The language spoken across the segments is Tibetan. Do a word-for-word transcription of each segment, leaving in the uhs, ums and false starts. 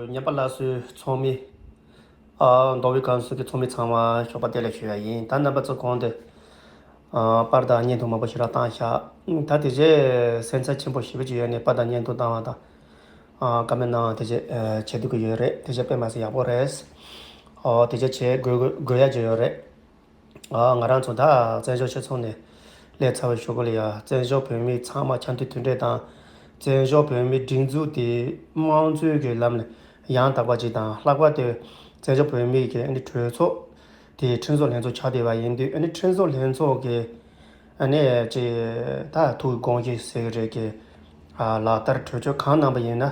ཉན་པ་སླར་གསོའི་ཚོགས་མི། ཨ། མདོ་དབུས་ཁམས་གསུམ་གྱི་ཚོགས་མི་ཚང་མ་ཞོགས་པ་བདེ་ལེགས་ཞུ་ཡ་ཡིན། ད་རྣམ་པ་ཚོ་གོང་དུ། ཨ། པར་དང་བརྙན་ཐུང་མང་པོ་ཞིག་ར་བཏང་ཤག་ད་དེ་རྗེས་སེམས་འཚབ་ཆེན་པོ་ཞེ་པོ་ཅིག་ཡོད་ནས་པར་དང་བརྙན་ཐུང་བཏང་བ་དང་། ཨ། བཀའ་མོལ་གནང་བ་དེ་རྗེས་ཨ། བྱེད་སྡོད་ཀྱི་ཡོད་རེད། དེ་རྗེས་དཔེ་མ་སྲིད་ཡག་པོ་རེད། ཨོ། དེ་རྗེས་བྱེད་དགོས་དགོས་ཡ་ཅིག་ཡོད་རེད། ཨ། ང་རང་ཚོ་ད་བཙན་བྱོལ་སྤྱི་ཚོགས་ནས་སླེབས་ཚར་བའི་གཞུག་གུ་ལ་ཡ། བཙན་བྱོལ་བོད་མི་ཚང་མ་ཆབ་མདོའི་མཐུན་སྒྲིལ་དང་། བཙན་བྱོལ་བོད་མིའི་སྒྲིག་འཛུགས་དེ་དམངས་གཙོའི་གི་ལམ་ནས་ཡང་དག་པ་ཅིག་དང་། ལྷག་པར་དུ་བཙན་བྱོལ་བོད་མིའི་གི་ཨ་ནི་གྲོས་ཚོགས་དེ་ཁྲིམས་བཟོ་ལྷན་ཚོགས་ཆགས་བསྡད་པ་ཡིན་དུས། ཨ་ནི་ཁྲིམས་བཟོ་ལྷན་ཚོགས་ཀྱི་ཨ་ནི་ཅིག་ད་ཐུགས་དགོངས་གཞི་ཟེར་གི་རེད་གི། ཨ། ལག་བསྟར་གྲོས་ཆོད་གང་གནང་པ་ཡིན་ན།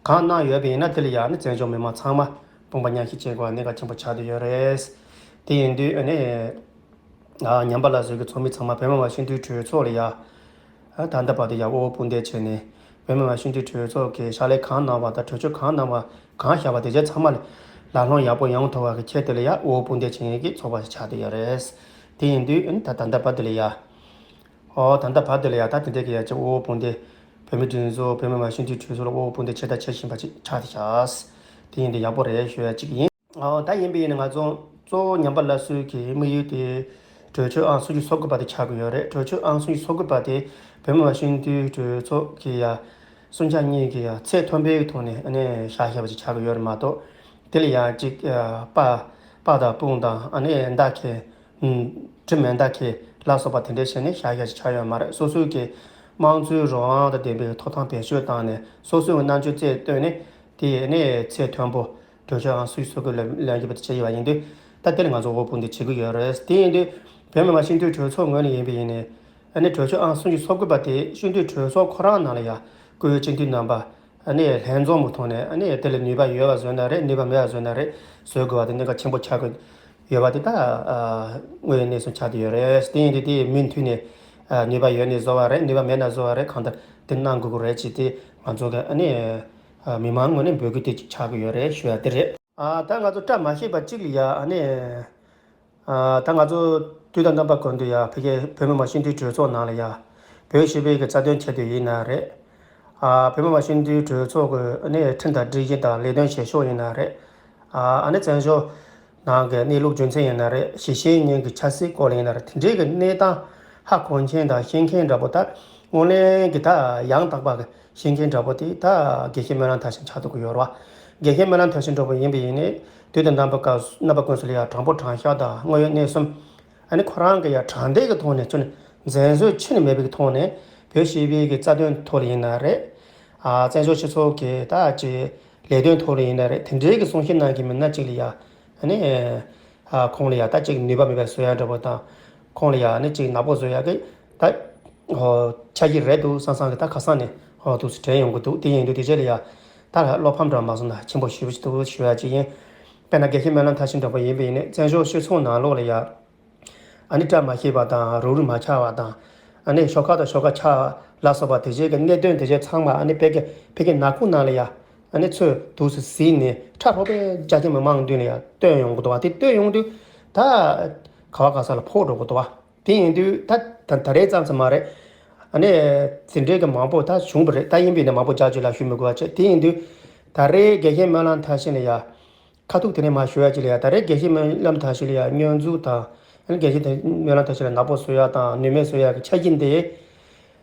གང་གནང་ཡོད་པ་ཡིན་ན། དེ་ལ་ཡ་ཨ་ནི་བཙན་བྱོལ་མི་མང་ཚང་མ་དཔུང་པ་མཉམ་གཤིབ་བྱེད་དགོས་པ་གནད་འགག་ཆེན་པོ་ཆགས་བསྡད་ཡོད་རེད། དེ་ཡིན་དུས་ཨ་ནི། ཨ། ཉན་པ་སླར་གསོའི་གི་ཚོགས་མི་ཚང་མ་བོད་མི་མང་སྤྱི་འཐུས་གྲོས་ཚོགས་ལ་ཡ། ཨ། ད་ལྟ་བར་དུ་ཡ་དབུ་བོ་དཔུང་འདེགས་བྱས་ནས། བོད་མི་མང་སྤྱི་འཐུས་གྲོས་ཚོགས་ཀྱི་ཕྱག་ལས་གང་གནང་བ་དང་། གྲོས་ཆོད་གང་གནང་བ། གང་བཞག་པ་དེ་ཚོ་ཚང་མ་ལ་ལམ་ལྷོང་ཡག་པོ་ཡོང་ཐུབ་པ་གི་ཆེད་དུ་ལ་ཡ་དབུ་བོ་དཔུང་འདེགས་བྱེད་མཁན་གྱི་ཚོགས་པ་ཞིག་ཆགས་བསྡད་ཡོད་རེད། དེ་ཡིན་དུས་ཨ་ནི་ད་ད་ལྟ་བར་དུ་ལ་ཡ། ཨོ། ད་ལྟ་བར་དུ་ལ་ཡ་ད་དེ་འདྲའི་གི་ཡ་ཅིག་དབུ་བོ་དཔུང་འདེགས། བོད་མི་སྒྲིག་འཛུགས། བོད་མི་མང་སྤྱི་འཐུས་གྲོས་ཚོགས་ལ་དབུ་བོ་དཔུང་འདེགས་བྱས་དང་བྱེད་བཞིན་པ་ཅིག་ཆགས་བསྡད་ཤག་དེ་ཡིན་དུས་ཡག་པོ་རེད་ཞུ་ཡ་ཅིག་ཡིན། ཨོ། ད་ཡིན་པ་ཡིན་ན་ང་ཚོ་གཙོ་བོ་ཉན་པ་སླར་གསོའི་གི་དམིགས་ཡུལ་དེ་གྲོས་ཆོད་ཨང་སུམ་ཅུ་སོ་དགུ་པ་དེ་ཆགས་ཀྱི་ཡོད་རེད། གྲོས་ཆོད་ཨང་སུམ་ཅུ་སོ་དགུ་པ་དེ་བོད་མི་མང་སྤྱི་འཐུས་གྲོས་ཚོགས་ཀྱི་ཡ་གསུམ་ཆ་གཉིས་ཀྱི་ཡ་ཚད་མཐོན་པོའི་ཐོག་ནས་ཨ་ནི་བཞག་བཞག་པ་ཅིག་ཆགས་ཀྱི་ཡོད་རེད་མ་གཏོགས། དེ་ལ་ཡ་ཅིག་ཨ། དཔའ་དཔའ་དང་དཔུང་དང་། ཨ་ནི་མདའ་ཁྱེར། ཨུམ། གྲི་མེ་མདའ་ཁྱེར་ལ་སོགས་པ་དེ་འདྲའི་བྱས་ནས་བཞག་བཞག་ཅིག་ཆགས་ཡོད་མ་རེད། སོ་སོའི་གི་དམངས་གཙོའི་རང་དབང་དང་ལྡན་པའི་ཐོབ་ཐང་བེད་སྤྱོད་བཏང་ནས། སོ་སོའི་རྣམ་དཔྱོད་རྩལ་བཏོན་ནས། དེ་ནས་ཚད་མཐོན་པོ་གྲོས་ཆོད་ཨང་སུམ་ཅུ་སོ་དགུ་ལ་ལེན་རྒྱུ་བ་དེ་བྱས་ཡོད་པ་ཡིན་དུས། ད་དེ་ལ་ང་ཚོ་དབུ་བོ་དཔུང་འདེགས་བྱེད་ཀྱི་ཡོད་རེད། དེ་ཡིན་དུས་བོད་མི་མང་སྤྱི་འཐུས་གྲོས་ཚོགས་ངོས་ནས་ཡིན་པ་ཡིན་ནའི། ཨ་ནི་གྲོས་ཆོད་ཨང་སུམ་ཅུ་སོ་དགུ་པ་དེ་སྤྱི་འཐུས་གྲོས་ཚོགས་ཁོ་རང་ནང་ལ་ཡ་བཀུར་འོས་སྤྱི་འཐུས་རྣམ་པ། ཨ་ནི་ལྷན་འཛོམས་ཀྱི་ཐོག་ནས། ཨ་ནི་དེ་ལ་ནུས་པ་ཡོད་པ་བཟོས་ན་རེད། ནུས་པ་མེད་པ་བཟོས་ན་རེད། བཟོ་དགོས་པ་དེ་གནད་འགག་ཆེན་པོ་ཆགས་ཀྱི་ཡོད་པ་དེ་ད། ཨ། དངོས་ཡོད་གནས་ཚུལ་ཆགས་བསྡད་ཡོད་རེད། དེ་ཡིན་དུས་དེ་མུ་མཐུད་ནས། ཨ། ནུས་པ་ཡོད་ནས་བཟོ་བ་རེད། ནུས་པ་མེད་ན་བཟོ་བ་རེད། གང་ལྟར་དེ་གནང་དགོས་ཀྱི་རེད་ཅེས་དེ་ང་ཚོ་གི། ཨ་ནི། ཨ། མི་མང་ངོས་ནས་འབོད་སྐུལ་དེ་ཆགས་ཀྱི་ཡོད་རེད་ཞུ་ཡ་དེ་རེད། ཨ། ད་ང་ཚོ་བཀྲ་མ་ཤིས་པ་གཅིག་ལ་ཡ། ཨ་ནི། ཨ། ད་ང་ཚོ་དུས་དང་རྣམ་པ་ཀུན་ཏུ་ཡ་ཕ་གི་བོད་མི་མང་སྤྱི་འཐུས་གྲོས་ཚོགས་ནང་ལ་ཡ། བོད་སྤྱི་པའི་གི་རྩ་དོན་ཆེད་དུ་ཡིན་ན་རེད། ཨ། བོད་མི་མང་སྤྱི་འཐུས་གྲོས་ཚོགས་ཀྱི་ཨ་ནི་ཁྲིམས་དང་སྒྲིག་གཞི་དང་ལས་དོན་བྱེད་ཕྱོགས་ཡིན་ན་རེད། ཨ། ཨ་ནི་བཙན་བྱོལ་ནང་གི་གནས་ལུགས་རྒྱུ་མཚན་ཡིན་ན་རེད། གཞིས་བྱེས་གཉིས་ཀྱི་ཆབ་སྲིད་སྐོར་ལ་ཡིན་ན་རེད། དེ་འདྲའི་གི་གནས་སྟངས་ཧ་གོ་མཁན་དང་ཤེས་མཁན་འདྲ་པོ། ད་དངོས་གནས་ཀྱི་ད་ཡང་དག་པ་གི་ཤེས་མཁན་འདྲ་པོ་དེ་ད་དགེ་བཤེས་སྨོན་ལམ་མཐར་ཕྱིན་ཆགས་ཐུབ་ཀྱི་ཡོད་རེད་བ། དགེ་བཤེས་སྨོན་ལམ་མཐར་ཕྱིན་འདྲ་པོ་ཡིན་པ་ཡིན་ནའི། དུས་དང་རྣམ་པ་ཀ་རྣམ་པ་ཀུན་སུ་ལ་ཡ་དྲང་པོ་དྲང་བཞག་དང་དངོས་ཡོད་གནས་གསུམ། ཨ་ནི་ཁོ་རང་གི་ཡ་དྲང་བདེན་གྱི་ཐོག་ནས་ཁྱོན་ནས་འཛེམ་ཟོན་ཁྱོན་ནས་མེད་པའི་ཐོག་ནས། བོད་སྤྱི་པའི་གི་རྩ་དོན་ཐོག་ལ་ཡིན་ན་རེད། ཨ། བཙན་བྱོལ་སྤྱི་ཚོགས་ཀྱི་ད་ཅིག་ལས་དོན་ཐོག་ལ་ཡིན་ན་རེད། དེ་འདྲའི་གི་གསུང་བཤད་གནང་མཁན་མི་སྣ་གཅིག་ལ་ཡ། ཨ་ནི། ཨ། ཁོང་ལ་ཡ་ད་ཅིག་ནུས་པ་མེད་པ་བཟོ་ཡ་འདྲ་པོ་དང་། ཁོང་ལ་ཡ་ཨ་ནི་ཅིག་ནག་པོ་བཟོ་ཡ་གི་ད། ཨོ། ཆ་རྐྱེན་རེད་འདུག་བསམ་བསམ་གི་ད་ཁ་སང་ནས། ཨོ། འདུག་སེ་དྲན་ཡོང་གི་འདུག་དེ་ཡིན་དུས་དེ་རྗེས་ལ་ཡ། ད་བློ་ཕམ་འདྲ་མ་སོང་ན་ཆེན་པོ་ཞེ་པོ་ཅིག་འདུག་ཞུ་ཡ་ཅིག་ཡིན། དཔེར་ན་དགེ་བཤེས་སྨོན་ལམ་མཐར་ཕྱིན་འདྲ་པོ་ཡིན་པ་ཡིན་ནའི། བཙན་བྱོལ་སྤྱི་ཚོགས་ནང་ལོགས་ལ་ཡ། ཨ་ནི་བཀྲ་མ་ཤིས་པ་དང་། རུག་རུག་མ་ཆགས་པ་དང་། ཨ་ནི་ཤོག་ཁག་དང་ཤོག་ཁག་ཆགས་ལ་སོགས་པ་དེ་བཞིན་གྱི་གནད་དོན་དེ་བཞིན་ཚང་མ། ཨ་ནི་ཕ་གི་ཕ་གི་ནག་ཁུང་ནང་ལ་ཡ། ཨ་ནི་ཚུར་འདུག་སེ་གཟིགས་ནས། ཕྲ་རོགས་པའི་རྒྱ་ཆེ་མི་མང་མདུན་ལ་ཡ་སྟོན་ཡོང་གི་འདུག་བ། དེ་སྟོན་ཡོང་དུས་ད་ག་བ་ག་ས་ལ་ཕོག་འགྲོ་གི་འདུག་བ། དེ་ཡིན་དུས་ད་ད་ད་རེས་ཙམ་ཙམ་མ་རེད། ཨ་ནི་དེ་འདྲའི་གི་མང་པོ་ད་བྱུང་བ་རེད། ད་ཡིན་པས་ན་མང་པོ་རྒྱ་ཆེ་ལ་ཞུ་མི་དགོས་པ་བྱས། དེ་ཡིན་དུས་ད་རེས་དགེ་བཤེས་སྨོན་ལམ་མཐར་ཕྱིན་ལ་ཡ། ཁ་ཐུག་དེ་ནས་མ་ཞུ་ཡ་ཅིག་ལ་ཡ། ད་རེས་དགེ་བཤེས་སྨོན་ལམ་མཐར་ཕྱིན་ལ་ཡ་བསྙོན་འཛུགས་དང་། ཨ་ནི་དགེ་བཤེས་དེ་སྨོན་ལམ་མཐར་ཕྱིན་ལ་ནག་པོ་བཟོ་ཡ་དང་ནུས་མེད་བཟོ་ཡ་གི་ཆ་རྐྱེན་དེ།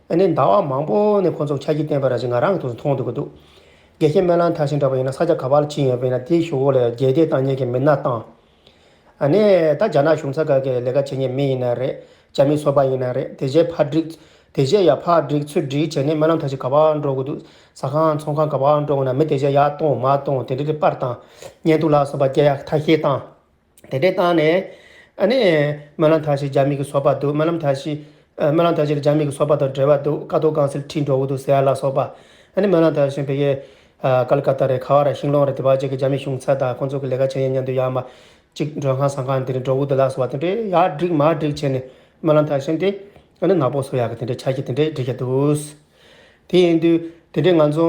ཨ་ནི་ཟླ་བ་མང་པོ་ནས་ཁོང་ཚོ་ཆ་རྐྱེན་བསྟན་པ་ར་ཅིག་ང་རང་གི་ཐོག་ཏུ་མཐོང་འདུག་གི་འདུག་དགེ་བཤེས་སྨོན་ལམ་མཐར་ཕྱིན་འདྲ་པོ་ཡིན་ན་ས་ཆ་ག་པར་ཕྱིན་ཡོད་པ་ཡིན་ན། དེའི་གཞུག་གུ་ལ་རྒྱལ་དེབ་བཏང་མཁན་གྱི་མི་སྣ་དང་། ཨ་ནི་ད་རྒྱ་ནག་གཞུང་ཚབ་ཁང་གི་ལས་ཀ་བྱེད་མཁན་མི་ཡིན་ན་རེད། རྒྱ་མི་ཚོགས་པ་ཡིན་ན་རེད། དེ་རྗེས་ཕར་བསྒྲིགས། དེ་རྗེས་ཡ་ཕར་བསྒྲིགས་ཚུར་བསྒྲིགས་བྱས་ནས་སྨོན་ལམ་མཐར་ཕྱིན་ག་པར་འགྲོ་དགོས་འདུག་ཟ་ཁང་ཚོང་ཁང་ག་པར་འགྲོ་དགོས་ན། མི་དེ་རྗེས་ཡར་གཏོང་མར་གཏོང་དེ་འདྲ་གི་པར་དང་། བརྙན་ཐུང་ལ་སོགས་པ་རྒྱག་ཡག་ཐབས་ཤེས་དང་། དེ་འདྲས་བཏང་ནས། ཨ་ནི་སྨོན་ལམ་མཐར་ཕྱིན་རྒྱ་མི་གི་ཚོགས་པ་འདུག་སྨོན་ལམ་མཐར་ཕྱིན། ཨ། སྨོན་ལམ་མཐར་ཕྱིན་རྒྱ་མི་གི་ཚོགས་པ་དང་འབྲེལ་བ་འདུག་དཀའ་སྡུག་གང་སེལ་ཁྲིད་འགྲོ་གི་འདུག་ཟེར་ཡ་ལ་སོགས་པ། ཨ་ནི་སྨོན་ལམ་མཐར་ཕྱིན་ཕ་གི། ཨ། ཀལ་ཀ་ཏ་རེད། ག་བ་རེད། ཤིང་ལོང་རེད། དེ་བ་ཅིག་གི་རྒྱ་མི་གཞུང་ཚབ་དང་ཁོང་ཚོ་གི་ལས་ཀ་བྱེད་ཡ་མཉམ་དུ་ཡར་མར་ཅིག་མགྲོན་ཁང་ཟ་ཁང་དེ་འདྲ་འགྲོ་གི་འདུག་ལ་སོགས་པ། དེ་འདྲས་ཡར་བསྒྲིགས་མར་བསྒྲིགས་བྱས་ནས་སྨོན་ལམ་མཐར་ཕྱིན་དེ་ཨ་ནི་ནག་པོ་བཟོ་ཡག་གི་དེ་འདྲས་ཆ་རྐྱེན་དེ་འདྲས་སྒྲིག་གི་འདུག་དེ་ཡིན་དུས་དེ་འདྲས་ང་ཚོ།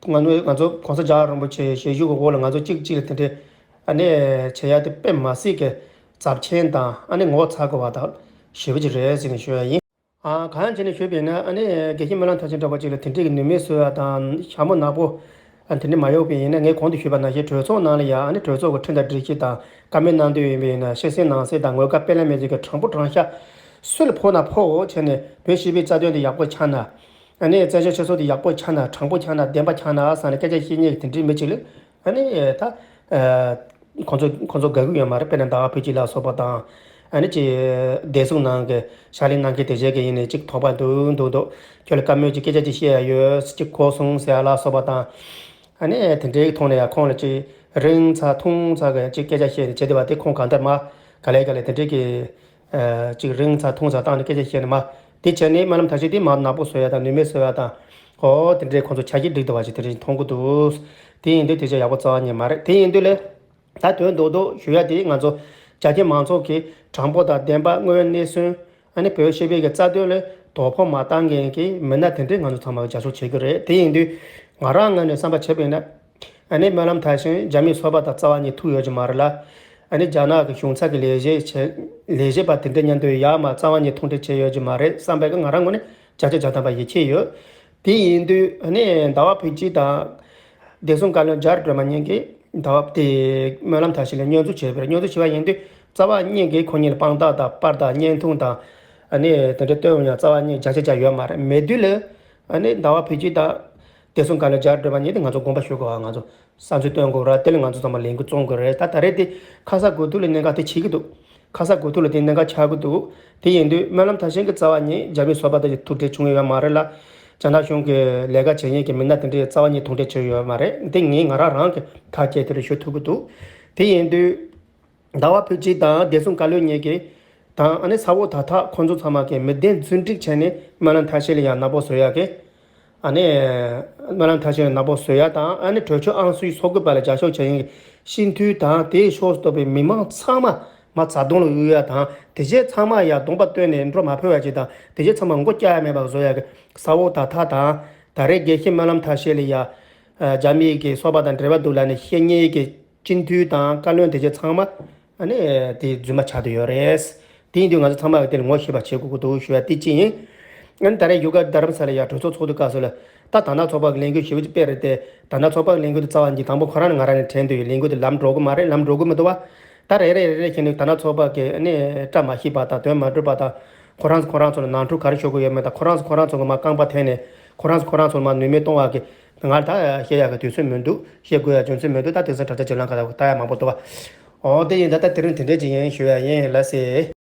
ང་ཚོ་ང་ཚོ་གོང་ས་རྒྱལ་བ་རིན་པོ་ཆེའི་ཞལ་བཞུགས་ཀྱི་འོག་ལ་ང་ཚོ་གཅིག་གཅིག་ལ་དེ་འདྲས་ཨ་ནི་བྱེད་ཡ་དེ་དཔེ་མ་སྲིད་ཀྱི་རྩ་ཆེན་དང་། ཨ་ནི་ངོ་ཚ་དགོས་པ་དང་ཞེ་པོ་ཅིག་རེད་ཟེར་ནས་ཞུ་ཡ་ཡིན། ཨ། གང་བྱས་ནས་ཞུས་པ་ཡིན་ན། ཨ་ནི་དགེ་བཤེས་སྨོན་ལམ་མཐར་ཕྱིན་འདྲ་པོ་ཅིག་ལ་དེ་འདྲས་ཀྱི་ནུས་མེད་བཟོ་ཡ་དང་། ཞྭ་མོ་ནག་པོ་ ད་དེ་འདྲ་མ་ཡོང་པ་ཡིན་ན། ངས་གོང་དུ་ཞུས་པ་ནང་བཞིན་གྲོས་ཚོགས་ནང་ལ་ཡང་ཨ་ནི་གྲོས་ཚོགས་ཀྱི་ཁྲིམས་དང་སྒྲིག་གཞི་དང་བཀའ་མོལ་གནང་འདོད་ཡིན་པ་ཡིན་ན། ཤེས་གསལ་ནང་གསལ་དང་ངོ་དགའ་དཔེ་ལེན་མེད་ཅིག་གི་དྲང་པོ་དྲང་བཞག་སུ་ལ་ཕོག་ན་ཕོག་བྱས་ནས། བོད་སྤྱི་པའི་རྩ་དོན་དེ་ཡག་པོ་ཆགས་ན། ཨ་ནི་བཙན་བྱོལ་སྤྱི་ཚོགས་དེ་ཡག་པོ་ཆགས་ན། དྲང་པོ་ཆགས་ན། བདེན་པ་ཆགས་ན་བསམ་ནས་སྐད་ཆ་བཤད་མཁན་གྱི་དེ་འདྲའི་མི་ཅིག་ལ། ཨ་ནི་ད་ཁོང་ཚོ་ཁོང་ཚོ་དགའ་གི་ཡོད་མ་རེད། དཔེར་ན་ཟླ་བ་ཕུན་སྐྱིད་ལ་སོགས་པ་དང་། ཨ་ནི་ཅིག་བདེ་སྲུང་ནང་གི་ཕྱག་ལས་གནང་མཁན་དེ་བྱས་ཀྱི་ཡིན་ནའི་ཅིག་དོགས་པ་འདུག་འདུག་འདུག་ཁྱོད་ལ་བཀའ་མོལ་ཅིག་སྐད་ཆ་ཅིག་བཤད་ཡ་ཡོད། ཅིག་གོ་སོང་ཟེར་ཡ་ལ་སོགས་པ་དང་། ཨ་ནི་དེ་འདྲའི་ཐོག་ནས་ཡང་ཁོང་ལ་ཅིག་རིང་ཚ་ཐུང་ཚ་གི་ཅིག་སྐད་ཆ་བཤད་ནས་བྱས་བསྡད་པ་དེ། ཁོང་གང་ལྟར་མ་ག་ལེ་ག་ལེ་དེ་འདྲའི་གི་ཨ་ཅིག་རིང་ཚ་ཐུང་ཚ་བཏང་ནས་སྐད་ཆ་བཤད་ནས་མ། དེ་བྱས་ནས་སྨོན་ལམ་མཐར་ཕྱིན་དེ་མར་ནག་པོ་བཟོ་ཡ་དང་ནུས་མེད་བཟོ་ཡ་དང་། ཨོ་དེ་འདྲའི་ཁོང་ཚོ་ཆ་ཤས་སྒྲིག་བསྡད་པ་ཅིག་དེ་འདྲ་ཞིག་མཐོང་གི་འདུག་དེ་ཡིན་དུས་དེ་ཆ་ཡག་པོ་རྩ་བ་ཉིད་མ་རེད། དེ་ཡིན་དུས་ལས། ད་དོན་རྡོག་རྡོག་ཞུ་ཡ་དེ། ང་ཚོ་རྒྱ་ཆེ་མང་ཚོགས་ཀྱིས་དྲང་པོ་དང་བདེན་པ། དངོས་ཡོད་གནས་ཚུལ། ཨ་ནི་བོད་སྤྱི་པའི་གི་རྩ་དོན་ལ་དོ་ཕོག་མ་བཏང་མཁན་གྱི་མི་སྣ་དེ་འདྲས་ང་ཚོ་ཚང་མ་གིས་རྒྱབ་སྐྱོར་བྱེད་ཀྱི་རེད། དེ་ཡིན་དུས་ང་རང་ངོས་ནས་བསམ་པ་བྱས་པ་ཡིན་ན། ཨ་ནི་སྨོན་ལམ་མཐར་ཕྱིན་རྒྱ་མིའི་ཚོགས་པ་དང་རྩ་བ་ཉིད་ཐུག་ཡོད་ཀྱི་མ་རེད་ལ། ཨ་ནི་རྒྱ་ནག་གི་གཞུང་ཚབ་ཀྱི་ལས་བྱེད་བྱེད་ལས་བྱེད་པ་དེ་འདྲས་མཉམ་དུ་ཡར་མར་རྩ་བ་ཉིད་ཐུག་འཕྲད་བྱས་ཡོད་ཀྱི་མ་རེད་བསམ་པའི་གི་ང་རང་ངོས་ནས་བརྒྱ་ཆ་བརྒྱ་ཐམ་པ་ཡིད་ཆེས་ཡོད། དེ་ཡིན་དུས་ཨ་ནི་ཟླ་བ་ཕུན་སྐྱིད་དང་། བདེ་སྲུང་བཀའ་བློན་རྒྱ་རི་སྒྲོལ་མ་གཉིས་ཀྱིས་ཟླ་བ་དེ་སྨོན་ལམ་མཐར་ཕྱིན་ལ་བསྙོན་འཛུགས་བྱས་པ་རེད། བསྙོན་འཛུགས་བྱས་པ་ཡིན་དུས་རྩ་བ་ཉིད་ཀྱིས་ཁོ་གཉིས་ལ་དཔང་རྟགས་དང་པར་དང་བརྙན་ཐུང་དང་། ཨ་ནི་དེ་འདྲ་སྟོན་ཡང་རྩ་བ་ཉིད་བརྒྱ་ཆ་བརྒྱ་ཡོད་མ་རེད། མེད་དུས་ལ་ཨ་ནི་ཟླ་བ་ཕུན་སྐྱིད་དང་བདེ་སྲུང་བཀའ་བློན་རྒྱ་རི་སྒྲོལ་མ་གཉིས་དེ་ང་ཚོ་དགོངས་པ་ཞུ་དགོས་པ། ང་ཚོ་བསམ་ཚུལ་སྟོན་དགོས་ར། དེ་ལ་ང་ཚོ་ཚང་མ་ལས་འགུལ་བརྩོན་དགོས་རེད། ད་ད་རེས་དེ་ཁ་ས་དགོས་ཐུག་ལ་གནད་འགག་དེ་ཆགས་ཀྱི་འདུག་ཁ་ས་དགོས་ཐུག་ལ་དེ་གནད་འགག་ཆགས་ཀྱི་འདུག་དེ་ཡིན་དུས་སྨོན་ལམ་མཐར་ཕྱིན་གྱི་རྩ་བ་ཉིད་རྒྱ་མིའི་ཚོགས་པ་དང་ཐུག་འཕྲད་བྱུང་ཡོད་མ་རེད་ལ། རྒྱ་ནག་གཞུང་གི་ལས་ཀ་བྱེད་མཁན་གྱི་མི་སྣ་དེ་འདྲའི་རྩ་བ་ཉིད་ཐུག་འཕྲད་བྱུང་ཡོད་མ་རེད། འདི་ངས་ང་རང་རང་གི་ཐག་བཅད་དེ་རེད་ཞུ་ཐུབ་ཀྱི་འདུག་དེ་ཡིན་དུས་ཟླ་བ་ཕུན་སྐྱིད་དང་བདེ་སྲུང་བཀའ་བློན་གཉིས་ཀྱིས་དང་། ཨ་ནི་ས་འོག་ད་ཐག་ཁོང་ཚོ་ཚང་མ་གིས་མི་བདེན་རྫུན་སྒྲིག་བྱས་ནས་སྨོན་ལམ་མཐར་ཕྱིན་ལ་ཡང་ནག་པོ་བཟོ་ཡག་གི། ཨ་ནི་སྨོན་ལམ་མཐར་ཕྱིན་ལ་ནག་པོ་བཟོ་ཡག་དང་། ཨ་ནི་གྲོས་ཆོད་ཨང་སུའི་སོ་དགུ་པ་ལ་རྒྱབ་སྐྱོར་བྱེད་མཁན་གྱི་སྤྱི་འཐུས་དང་། དེའི་ཕྱོགས་སུ་གཏོགས་པའི་མི་མང་ཚང་མ་མར་རྫ་དོང་ལ་གཡུག་ཡག་དང་། དེ་རྗེས་ཚང་མ་ཡར་གདོང་པ་སྟོན་ནས་འགྲོ་མ་ཕོད་པ་ཅིག་དང་། དེ་རྗེས་ཚང་མ་མགོ་བཀྱག་ཡག་མེད་པ་བཟོ་ཡག་གི། ས་འོག་ད་ཐག་དང་། ད་རེས་དགེ་བཤེས་སྨོན་ལམ་མཐར་ཕྱིན་ལ་ཡ་རྒྱ་མིའི་གི་སོ་པ་དང་འབྲེལ་བ་འདུག་ལབ་ནས་བཤད་མཁན་གྱི་སྤྱི་འཐུས་དང་བཀའ་བློན་དེ་ཚོ་ཚང་མ་ཨ་ནི་དེ་རྫུན་མ་ཆགས་བསྡད་ཡོད་རེད། དེ་ཡིན་དུས་ང་ཚོ་ཚང་མ་གི་དེ་ལ་ངོ་ཤེས་པ་བྱེད་དགོས་ཀྱི་འདུག་ཞུ་བ་དེ་གཅིག་ཡིན། ཨ་ནི་ད་རེས་བཞུགས་སྒར་རྡ་རམ་ས་ལ་ཡ་གྲོས་ཚོགས་ཚོགས་དུས་སྐབས་སུ་ལ། ད་དར་ནག་ཚོགས་པ་གི་ལས་འགུལ་ཞེ་པོ་ཅིག་སྤེལ་རེད་དེ། དར་ནག་ཚོགས་པ་གི་ལས་འགུལ་དེ་རྩ་བ་ཉིད་དང་པོ་ཁོ་རང་ནས་ང་རང་ནས་དྲན་འདོད་ཡོད། ལས་འགུལ་དེ་ལམ་འགྲོ་གི་མ་རེད། ལམ་འགྲོ་གི་མི་འདུག་བ། ད་རེ་རེ་རེ་རེ་བྱས་ནས་དར་ནག་ཚོགས་པ་གི་ཨ་ནི་བཀྲ་མ་ཤིས་པ་དང་དོན་མ་འགྲུབ་པ་དང་། ཁོ་རང་ཚོ་ཁོ་རང་ཚོ་ལ་ནང་འཁྲུག་ག་རེ་ཤོར་གི་ཡོད་མེད་དང་། ཁོ་རང་ཚོ་ཁོ་རང་ཚོ་གི་མར་རྐང་པ་འཐེན་ནས་ཁོ་རང་ཚོ་ཁོ་རང་ཚོ་ལ་མར་ནུས་མེད་གཏོང་བ་གི། ང་ད་བཤད་ཡག་གི་དུས་ཚོད་མི་འདུག་བཤད་དགོས་ཡག་རྒྱུ་མཚན་མི་འདུག་ད་དེང་སང་དྲ་རྒྱ་བརྒྱུད་ལམ་ཁག་ལ་ལྟ་ཡག་མང་པོ་འདུག་བ། འོ་དེ་ཡིན། ད་ལྟ་དེ་རིང་དེ་འདྲས་ཅིག་ཡིན་ཞུ་ཡག་ཡིན། ལགས་སེ།